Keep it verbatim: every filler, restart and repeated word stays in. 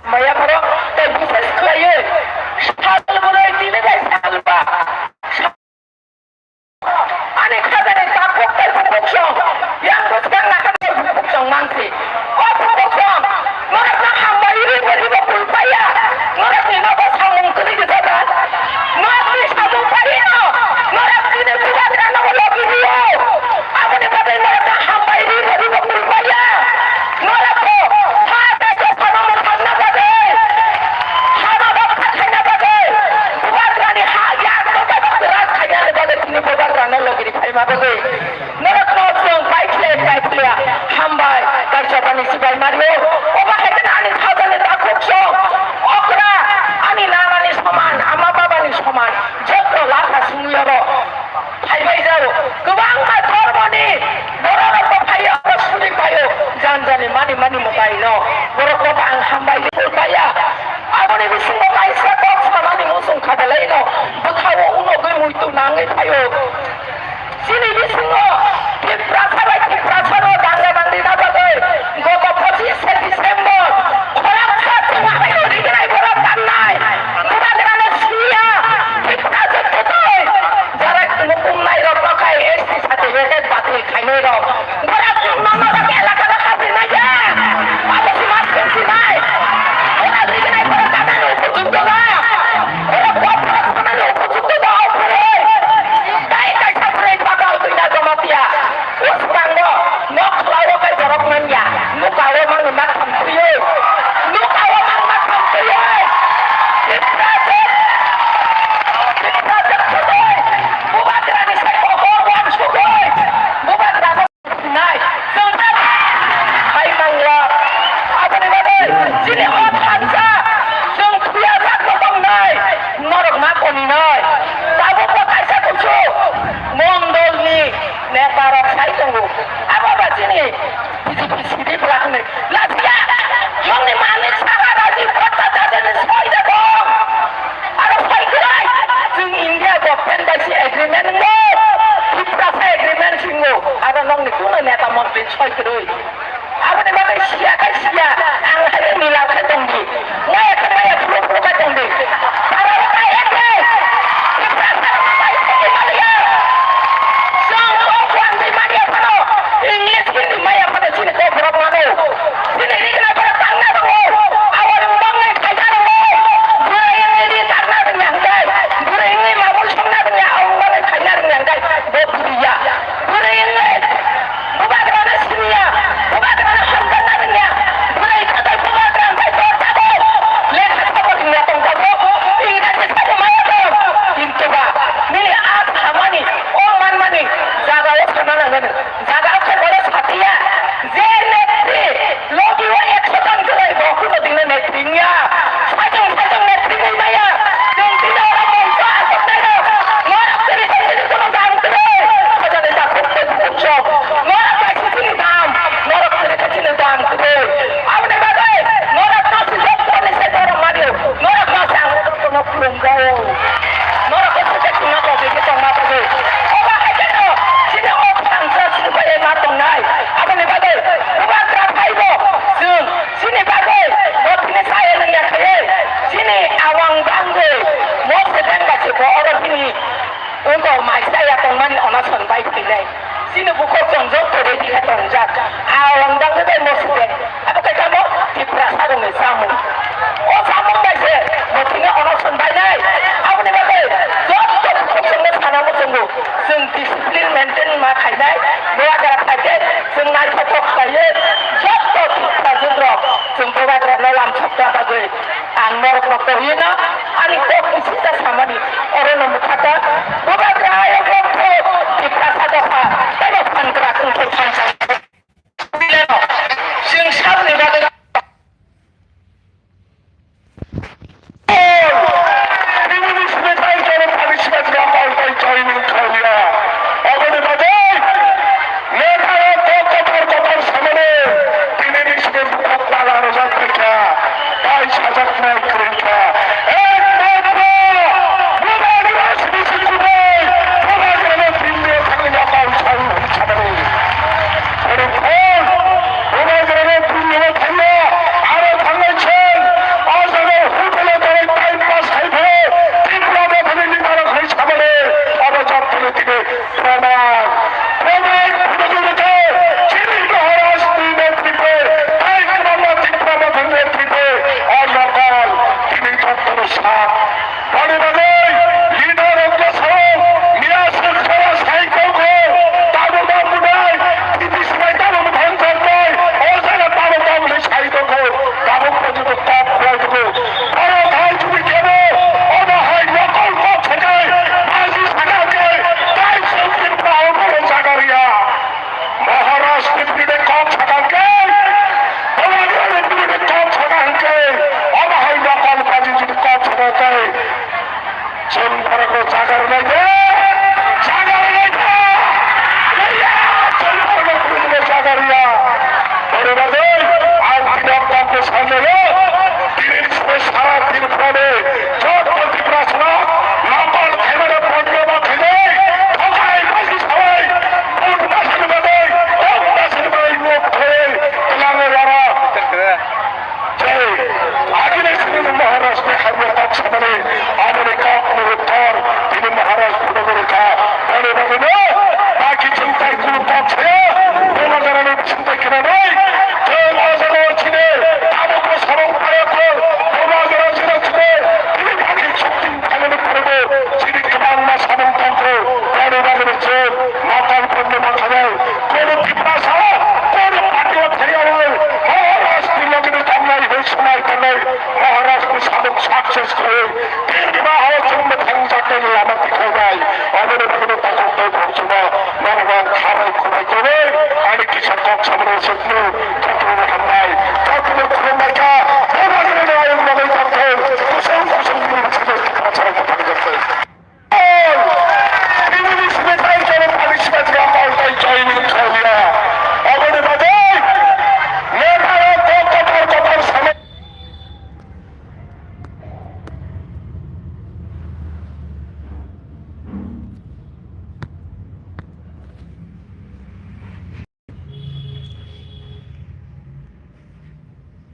Maya borok tei bises khlaiwi sal bwrwi tini bai sal ba. Ani khajani takhuk tei bukhuksong, yang bwskang nakha tei bukhuksong mangsi. O bukhuksong, norokno hambai rwi bo ribo kulpaya, norokni nogo samung kwrwi gwnjago. Norokni samung paino, norok tini bubagra nogo logi rio. Aboni bagwi norokno hambai rwi bo ribo kulpaya. Norokbo ha tei dophano mwthangna bagwi, hano rokha khaina bagwi, bubagrani ha yakno tei kwrak khainani bagwi tini bubagrano logi ri phaima bagwi. Norokno chwng paikhle paikhle hambai kaisabani sibai mario. Obo hai kheno ani khajani takhuk song okra ani nanani soman, ama babani soman, jotto lakha sumui oro. Phaibai jao, kwbangma dhormoni bororokbo phaio, abo suri phaio, jan jani mani mani mwtaino borokno ang hambai rwkha ya. Aboni bisingo kaisa kok samani muchung kha belaino bwkhao unogwi muitu nangwi phaio. Chini bisingo Tiprasa bai Tiprasano danga dangri na bagwi goto pochis se December khoroksa chwng ahaino rignai borok kannai. Bubagrano siya, Tiprasa kwtwi. Jara nukhung nai rok no khai S T certificate batil khainai rok. Borok nono rok elaka no hapri nai ya. Abo si mas kung si nai. Borok rignai borok kana no kuchuk doga. Borok bot borok sana no kuchuk doga o puroi. Tai kaisa puroi pagal tuina Jamatia. Uskango nok khlao kai borok manya. Nukao mang ma khamtwi. Nukao mang ma khamtwi. Tiprasa. Tiprasa khutoi. Bubagrani sai kokor wan sugoi. Bubagrani nai. Chwng ta hai mangla. Aboni bagwi chini o thansa. Chwng phiya jak no tongnai. Norok ma koninai. Tabuk bo kaisa kusu. Mondolni neta rok sai tongo. Abo ba chini B J P sidi black ni. Lasia, nongni malik saka Rajiv Bhattacharya ni soida dong. Aro soi kwrwi, chwng India government bai se agreement wngo, Tiprasa agreement se wngo. Aro nongni kuno neta montri soi kwrwi. Aboni bagwi siya kai siya, ang hai milal khai tongdi. Maya khe maya phuru phuru khe tongdi. Para rok bai eke. Tiprasa rok bai eke maliya. Chwng o khwlangtwi maliya phano. English Hindi maya phano chini kok borok mano. Chini rikna borok tangna tongo. Abo rok bangni khaina tongo. Bwrwi wngwi ri tangna rwngya hwnkhe. Bwrwi wngwi mabul songna rwngya. Abo bangni khaina rwngya hwnkhe. Bo bwrwi ya. Bwrwi wngwi. Bubagrano siniya, bubagrano hamjakna rwngya, bwrwi kwthwi bubagra hwnkhe dor jago, lekha sabo rwngya tongjago, Ingraji sabo maya tong, kintu ba, nini a samani, o manmani, jaga o sana nangani, jaga o khe bole satiya, je netri, logi o ekso jon kwrwi, bo kuno dino netri wngya, sajong sajong netri wngmaya, chwng dino oro mungsa aswk naino, norok kwrwi khe chini kuno dam kwrwi, sajani takhuk tei bukhuk sok. Norok bai se chini dam, norok kwrwi khe chini dam kwrwi. Aboni bagwi norok no se joto ni se borok mani, norok no se ang joto no khulum jao. Norok khe se chini logi khe tongma bagwi. Obo hai khe no chini o thansa sini bai ma tongnai. Aboni bagwi bubagra phaibo chwng chini bagwi bo tini saya nangya khe chini awang bangwi mo se dengba se bo oro bini Wngkha mai chaya tongmani onason bai phainai. Chini bukhuk chwng joto ready khe tongjak. A wngdang de mo side. Abo khe tamo Tiprasa rokni chamung. O chamung bai se bo thwngya onason bainai. Aboni bagwi joto bukhuk chwngno sana muchungo. Chwng discipline maintain ma khainai. Bubagra phaikhe chwng naithothok khlaiwi joto Tiprajwk rok chwng bubagrano lamsokna bagwi. Ang norokno koiwi no ani kok ni sita samani oro no mwthata. Bubagra ayok rok khe Tiprasa dopha tei bo phan kwrak wngkhe phan chang. Chwng sakni bagwi English ni title punishment rok all time joining khalia. Aboni bagwi Meghalaya kok kotor kotor samani tini ni simi bukhuk pala rwjak phaikha, tai sajaknai kwrwi kha. Ekmatro Bubagra simi se kubui Bubagrano Delhi o thangwi yakal sawi hwnwi samani. Kwrwi kha, Bubagrano Delhi o thangya, aro thangwi se Maharashtra samung success khlaiwi, Tripura o chwng mwthang jatoni lama tikhlainai, aboni phuru takhuk tei bongsono norok ang khabai khumbai tongwi, ani kisa kok samani swkno